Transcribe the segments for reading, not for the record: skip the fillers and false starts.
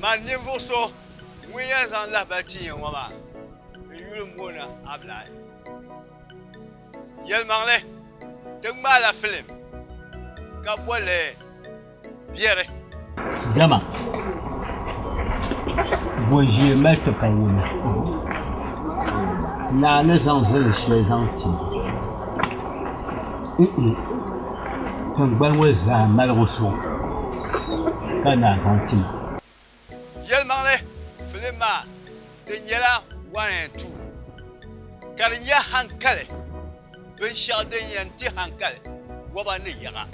Man ninvuɣ so ŋun yɛn zaŋ lahibali ti ya ŋɔ maa, n yuli m-booni Abilai. Yɛlimaŋli, ti ŋmaala filim ka boli biɛri. Dama goonʒee mali ti pa wuna, naa ni zaŋ zali shɛli zaŋ ti tiŋgbani ŋɔ zaa maligu zuɣu ka naa zaŋ ti ma. Yɛlimaŋli, filim maa di nyɛla 1 and 2 ka di nyɛ hankali binshɛɣu din yɛn ti hankali wɔba ni yaɣa.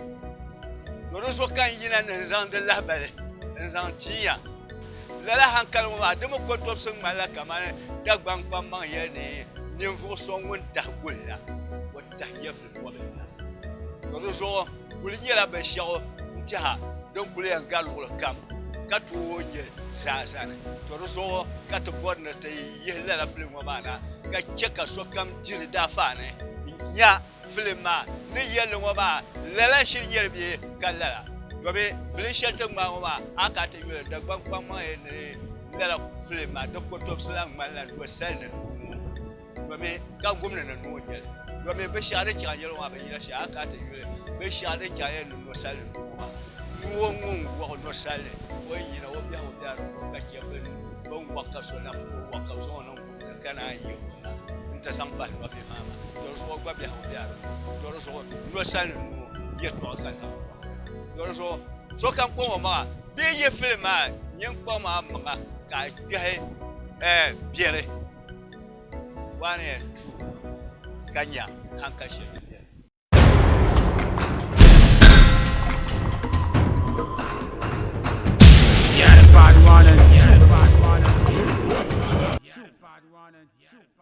To di zuɣu ka n yina ni n zaŋ di lahibali n zaŋ ti ya. Lala hankali ŋɔ maa di mi kotobisi ŋmanila kamani Dagbaŋ kpaŋmaŋ yɛli ni ninvuɣ so ŋun tahi guli la, o tahi nyɛvili bɔbili la. To di zuɣu kuli nyɛla binshɛɣu n-tɛha din kuli yɛn gari luɣili kam ka tooi nyɛ zaa zani. To di zuɣu ka ti bɔri ni ti yihi lala filim ŋɔ maa na ka che ka sokam di di daafaani n-nya filim maa ni yɛlli ŋɔ maa lala shiri nyɛli bee ka lala. Domi filim shɛli ti ŋmaai ŋɔ maa a ka ti yuli Dagbaŋ kpaŋmaŋ ni lala filim maa di kotobisi lahi ŋmanila nosali ni nuu. Domi ka gumdi ni noo nyɛli. Domi binshɛɣu din chaŋ yɛli ŋɔ maa bi yina shɛli a ka ti yuli binshɛɣu din chaŋ yɛli ni nosali ni noo maa. Noo ŋun wɔɣi nosali o yi yina o biɛhigu biɛla di puuni ka chɛ bin wɔɣi ka so na bi tooi wɔɣi ka bi zaŋ o niŋ gumdi ni ka naan yi o na n-ti zaŋ pahi nɔbihi maa maa. To di zuɣu o gba biɛhigu biɛla di puuni. To di zuɣu nosali ni noo yɛltɔɣa ka zaŋ tɔɣi. To di zuɣu sokam kpaŋ o maŋa bee yi filim maa nyin kpaŋm a maŋa ka a kpɛhi biɛri. 1 and 2 ka nya hankali shɛli din beni. Yeah, the bad one and two.